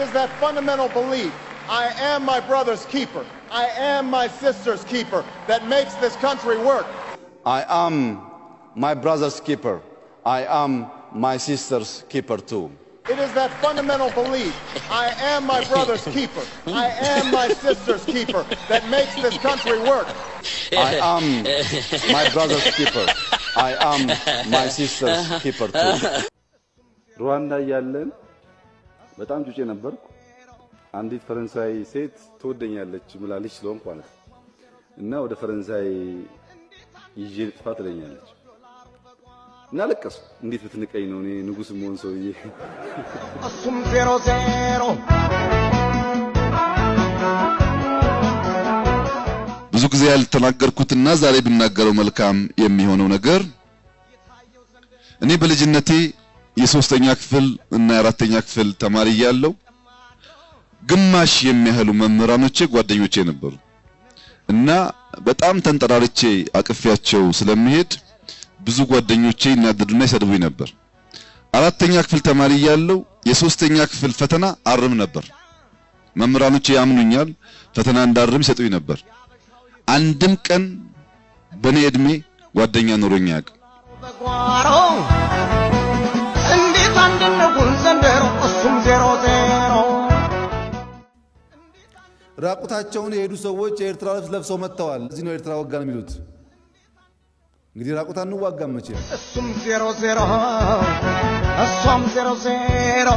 It is that fundamental belief, I am my brother's keeper, I am my sister's keeper, that makes this country work. I am my brother's keeper. I am my sister's keeper too. It is that fundamental belief, I am my brother's keeper, I am my sister's keeper, that makes this country work. I am my brother's keeper. I am my sister's keeper too. ሩዋንዳ እያለን በጣም ጩጬ ነበርኩ። አንዲት ፈረንሳይ ሴት ትወደኛለች ምላልሽ ስለሆንኩ ማለት ነው። እና ወደ ፈረንሳይ ይዤ ልጥፋ ትለኛለች። እና አለቀስኩ። እንዴት ብትንቀኝ ነው እኔ ንጉስ መሆን ሰውዬ። እሱም ዜሮ ዜሮ። ብዙ ጊዜ ያልተናገርኩትና ዛሬ ብናገረው መልካም የሚሆነው ነገር፣ እኔ በልጅነቴ የሶስተኛ ክፍል እና የአራተኛ ክፍል ተማሪ እያለሁ ግማሽ የሚያህሉ መምህራኖቼ ጓደኞቼ ነበሩ እና በጣም ተንጠራርቼ አቅፌያቸው ስለሚሄድ ብዙ ጓደኞቼ ይናደዱና ይሰድቡኝ ነበር። አራተኛ ክፍል ተማሪ እያለሁ የሶስተኛ ክፍል ፈተና አርም ነበር። መምህራኖቼ ያምኑኛል፣ ፈተና እንዳርም ይሰጡኝ ነበር። አንድም ቀን በኔ እድሜ ጓደኛ ኖሮኝ አያውቅም። በጓሮ እንዴት አንድ እንሁን ዘንድሮ፣ እሱም ዜሮ ዜሮ። ራቁታቸውን የሄዱ ሰዎች የኤርትራ ልብስ ለብሰው መጥተዋል። እዚህ ነው ኤርትራ ወጋን የሚሉት። እንግዲህ ራቁት አንዋጋም መቼም። እሱም ዜሮ ዜሮ፣ እሷም ዜሮ ዜሮ፣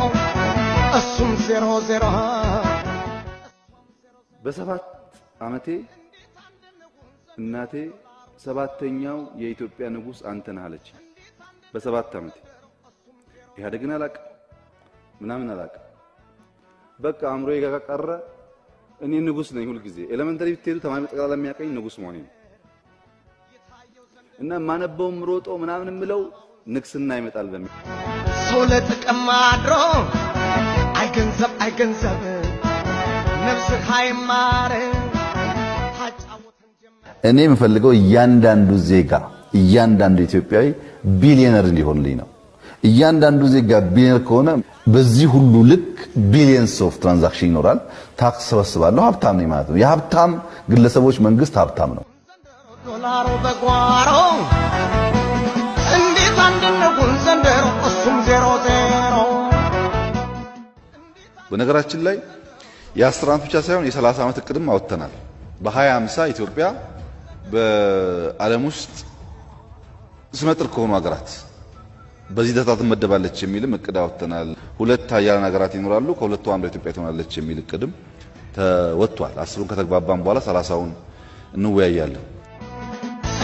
እሱም ዜሮ ዜሮ። በ7 ዓመቴ እናቴ ሰባተኛው የኢትዮጵያ ንጉስ አንተ ነህ አለች። በ7 ዓመቴ ኢህአዴግን አላቅም ምናምን አላቅም። በቃ አእምሮዬ ጋር ቀረ። እኔ ንጉስ ነኝ ሁልጊዜ። Elementary ብትሄዱ ተማሪ ጠቅላላ የሚያቀኝ ንጉስ መሆኔ ነው። እና ማነበውም ሮጦ ምናምን የምለው ንግስና ይመጣል በሚል። ሰው ለጥቅም አድሮ አይ ገንዘብ አይ ገንዘብ ነፍስህ አይማር ታጫውተን ጀመር። እኔ የምፈልገው እያንዳንዱ ዜጋ፣ እያንዳንዱ ኢትዮጵያዊ ቢሊየነር እንዲሆንልኝ ነው። እያንዳንዱ ዜጋ ቢሊየነር ከሆነ በዚህ ሁሉ ልክ billions of transaction ይኖራል። ታክስ ሰበስባለሁ፣ ሀብታም ነኝ ማለት ነው። የሀብታም ግለሰቦች መንግስት ሀብታም ነው። ዶላሩ በጓሮ እንዴት አንድ እንሁን ዘንድሮ፣ እሱም ዜሮ ዜሮ። በነገራችን ላይ የ10 ዓመት ብቻ ሳይሆን የ30 ዓመት እቅድም አወጥተናል። በ2050 ኢትዮጵያ በዓለም ውስጥ ስመጥር ከሆኑ ሀገራት በዚህ ደረጃ ትመደባለች የሚልም እቅድ አወጥተናል። ሁለት ሀያላን ሀገራት ይኖራሉ፣ ከሁለቱ አንዷ ኢትዮጵያ ትሆናለች የሚል እቅድም ተወጥቷል። 10ሩን ከተግባባን በኋላ 30ውን እንወያያለን።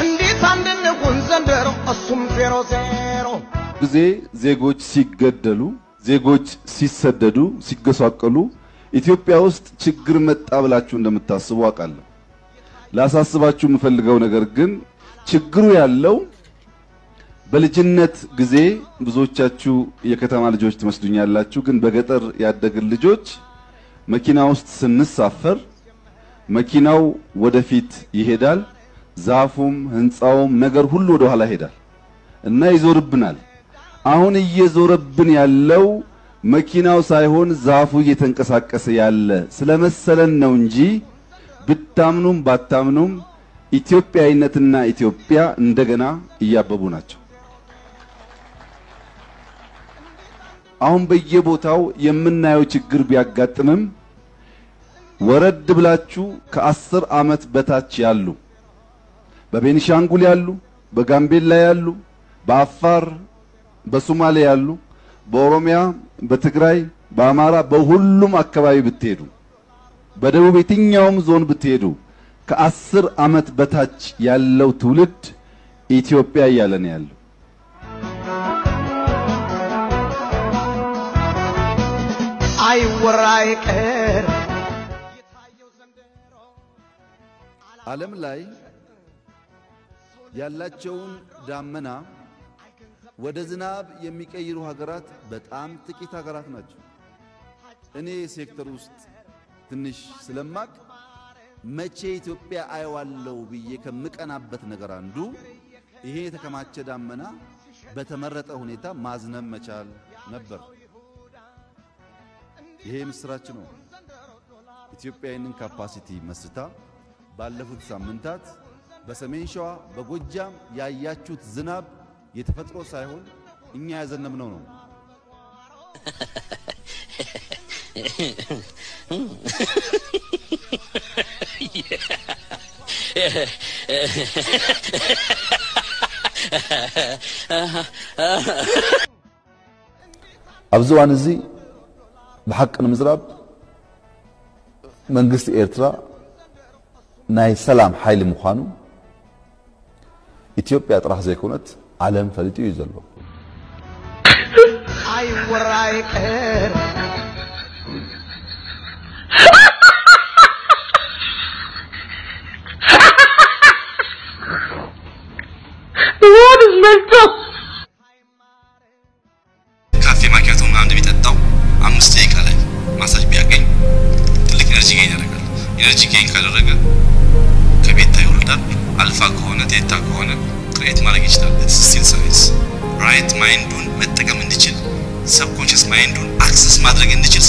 እንዴት አንድ እንሁን ዘንድሮ፣ እሱም ዜሮ ዜሮ። ጊዜ ዜጎች ሲገደሉ፣ ዜጎች ሲሰደዱ፣ ሲጎሳቆሉ ኢትዮጵያ ውስጥ ችግር መጣ ብላችሁ እንደምታስቡ አውቃለሁ። ላሳስባችሁ የምፈልገው ነገር ግን ችግሩ ያለው በልጅነት ጊዜ ብዙዎቻችሁ የከተማ ልጆች ትመስሉኛላችሁ፣ ግን በገጠር ያደግን ልጆች መኪና ውስጥ ስንሳፈር መኪናው ወደፊት ይሄዳል፣ ዛፉም ህንፃውም ነገር ሁሉ ወደ ኋላ ይሄዳል እና ይዞርብናል። አሁን እየዞረብን ያለው መኪናው ሳይሆን ዛፉ እየተንቀሳቀሰ ያለ ስለመሰለን ነው እንጂ ብታምኑም ባታምኑም ኢትዮጵያዊነትና ኢትዮጵያ እንደገና እያበቡ ናቸው። አሁን በየቦታው የምናየው ችግር ቢያጋጥምም ወረድ ብላችሁ ከ10 ዓመት በታች ያሉ በቤኒሻንጉል ያሉ፣ በጋምቤላ ያሉ፣ በአፋር፣ በሶማሌ ያሉ፣ በኦሮሚያ፣ በትግራይ፣ በአማራ፣ በሁሉም አካባቢ ብትሄዱ፣ በደቡብ የትኛውም ዞን ብትሄዱ ከ10 ዓመት በታች ያለው ትውልድ ኢትዮጵያ እያለ ነው ያለው። አይወራ አይቀር። ዓለም ላይ ያላቸውን ዳመና ወደ ዝናብ የሚቀይሩ ሀገራት በጣም ጥቂት ሀገራት ናቸው። እኔ ሴክተር ውስጥ ትንሽ ስለማቅ መቼ ኢትዮጵያ አየዋለው ብዬ ከምቀናበት ነገር አንዱ ይሄ የተከማቸ ዳመና በተመረጠ ሁኔታ ማዝነብ መቻል ነበር። ይሄ ምስራች ነው። ኢትዮጵያ ይህንን capacity መስርታ ባለፉት ሳምንታት በሰሜን ሸዋ በጎጃም ያያችሁት ዝናብ የተፈጥሮ ሳይሆን እኛ ያዘነብነው ነው። ኣብዚ እዋን እዚ ብሓቂ ንምዝራብ መንግስቲ ኤርትራ ናይ ሰላም ሓይሊ ምዃኑ ኢትዮጵያ ጥራሕ ዘይኮነት ዓለም ፈሊጡ እዩ ዘሎ። አይወራ አይቀር። What is messed up? ካፌ ማኪያቶ ምናምን ቢጠጣው 5 ደቂቃ ላይ ማሳጅ ቢያገኝ ትልቅ energy gain ያደርጋል። Energy gain ካደረገ ከ beta ይወርዳል። አልፋ ከሆነ theta ከሆነ create ማድረግ ይችላል። It's still science። Right mind ኡን መጠቀም እንዲችል፣ subconscious mind ኡን access ማድረግ እንዲችል